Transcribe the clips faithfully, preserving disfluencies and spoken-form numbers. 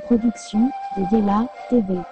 Production de Yela T V.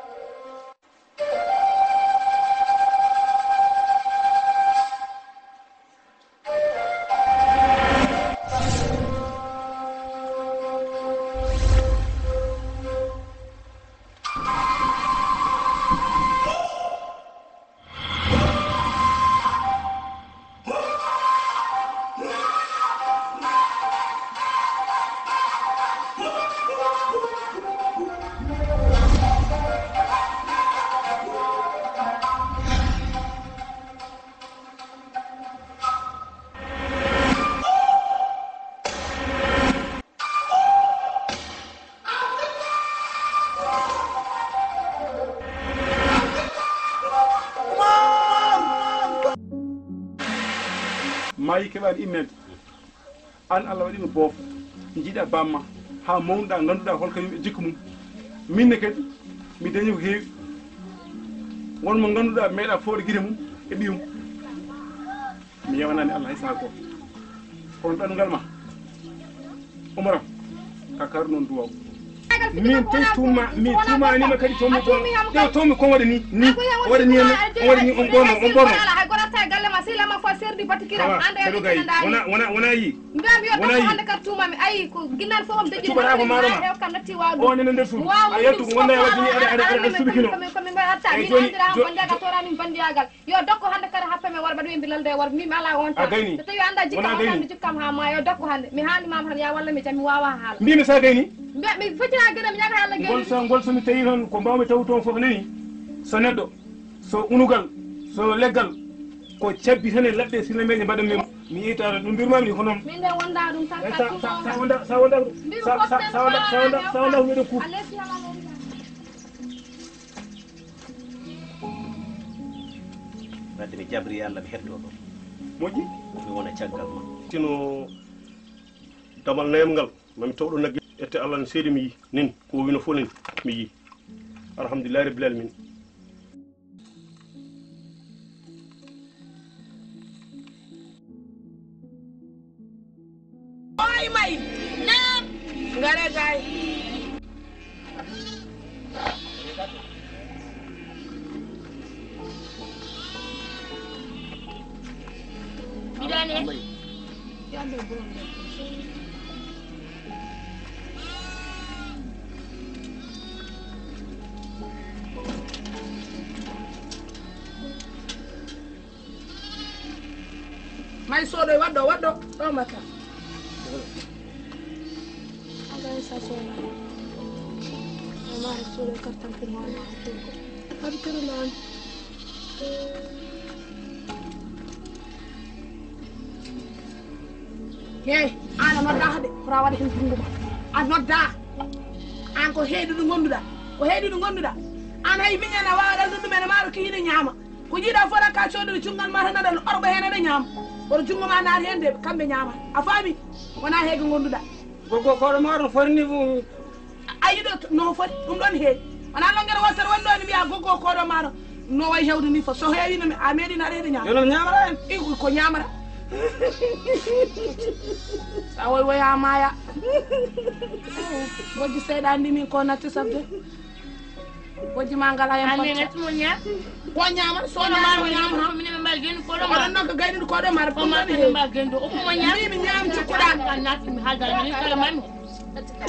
Maayi keɓaani inneede. Aan Allah waɗi ma boof. Njiiɗa bamma haa mawnuɗa, ngannduɗa hol kañum e jikku mum. Min ne kadi, mi dañi ko heewi. Won mo ngannduɗa meeɗa fooɗde gite mum e ɓiyum. Mi yewanaani Allah hay sahaa gooto. Kono ɗannungal ma, Umar am, ka kaaru noon duwaw. Min tey tuuma, mi tuumaanima kadi, toomi ko, toomi ko waɗani ni, waɗani ni, waɗani ni, on ɓorno, on ɓorno. Hay gorata e galle ma, sehil am fof serdi batikira. Awa, ande kadi gay, wona, wona, wona yi. Mbiyam yo wona yi. Hannde kadi tuuma mi, ayi, ko ginnal fof am deƴƴi. Cuɓata ko maaro ma. Kam natti waɗu. O nene nder suudu. A yaltu ko wonda e waɗde ni, aɗa, aɗa, aɗa, aɗa suɓikino. Ko min mbaɗata, min anndira han bandiyagal, torani bandiyagal. Yo dokko hannde kadi happe men warɓe ɗum, mbi lalde e warɓe, min mi ala on tan. A gayni. So tawi anda jikka wona am, gayni. Anda jikka am ha ma, yo dokko hannde. Mi haalni mama tan, ya walla mi jam, mi wawa haala. Mbimi sa gayni? Mbi, mi foti ha gayna, mi ñaga Allah gayni. Ngol so, ngol so mi tawi toon, ko mbawmi taw toon fof nani. So neɗɗo, so unugal, so leggal, ko cabbi tan e laɗɗe, sirna meɗe mbaɗa men. Mi yeytaano ɗum mbirmami ko noon. Min de wonda ɗum tan. Sa, sa, sa wonda, sa wonda, sa, sa, sa wonda, sa wonda, sa wonda ko meɗen kuuɓ. Wadde mi jabri Allah, mi heddoo ɗo. Moƴƴi. Mi wona caggal ma. Tino damal nayam ngal, mami tawɗo nagge. Ette Allah no seedi mi yi. Nin, ko wino fof nin, mi yi. Alhamdulillahi Rabbil Alamin. Oy may. Naam. Ngare gay. Bidane. May soɗo e waɗɗo, waɗɗo, ɗo mbatta. Agay sa soɗo. Ay mara soɗo e kartan ko mo ala. Hadi kere lan. Hey, an a nodda hade, ko ra waɗa hen jungo ma. A nodda. An ko heedi ɗo gonduɗa. Ko heedi ɗo gonduɗa. An hay miñana waɗa ɗum ɗum ene maro ki hine ñaama. Ko jiiɗa fota ka coodori cungal ma tan aɗa orɓa heen aɗa ñaama. Kono junngo ma naata heen de kamɓe ñaama. A faami? Wona heege ngonduɗa. Gogo koɗo ma ɗon foti ni fu. A yiɗo no foti ɗum ɗon heewi. Wona longere wosere woni ɗo ni mbiya gogo koɗo ma ɗo. No way hewde ni fo so heewi no mi a meeɗi naata heen ñaama. Yo no ñaamata en. I ko ñaamata. Sa woy woya maaya. Bojji seyɗa ndi min ko natti sabde. Bojji ma ngala hen. Amin, et mo ñaam. Ko ñaama, so na ma ñaama ha. Min ɓe mbaal gendu ko ɗo ma. Oɗon noon ko gaynude ko ɗo ma. Ko ma ɓe mbaal gendu. O ko mo ñaam. Min mi ñaam cukkuɗa. Kan naati mi haalda min kala mami.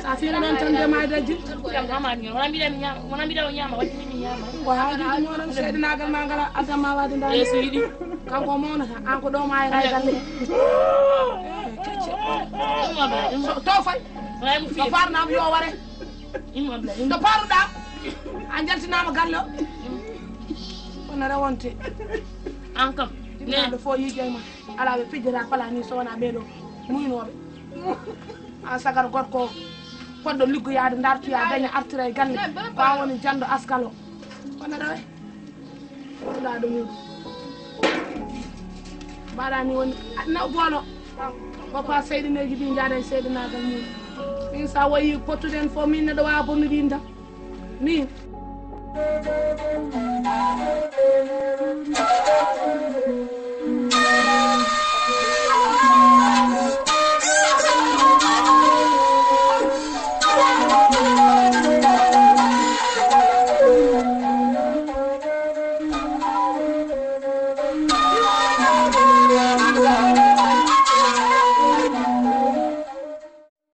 Sa fini noon tan de ma dajji. Jam hama ni. Wona mbiɗa mi ñaama, wona mbiɗa o ñaama, watti mi ñaama. Ko haajuji mo ɗon seedinaagal ma ngala adda ma waade ndaani. Yeeso yiɗi. Kanko o mawnata, an ko ɗo ma e ray galle. Eh, kecce. Ɗum o ɓe. So, to fay. Wala mo fiye. Ko farnam yo ware. Ɗum o ɓe. To paruɗa, a jaltinama galle o. Kono rewonte. An kam. Jinnaɗo fof yiijay ma. Ala ɓe pijjata pala ni so wona ɓeɗo muynooɓe. An sagar gorko o, fodɗo liggoyaade, dartoya, daña, artira e galle. Ko an woni janɗo askal o. Kono rewe. Ɗa ɗo muɗum. Mbaɗa ni woni naw boolo. Ko pa seyɗineeji ɗi njaada e seyɗinaagal mum. Min sa wayi pottude en fof, min neɗɗo wawa bonnude ɗin tan. Min.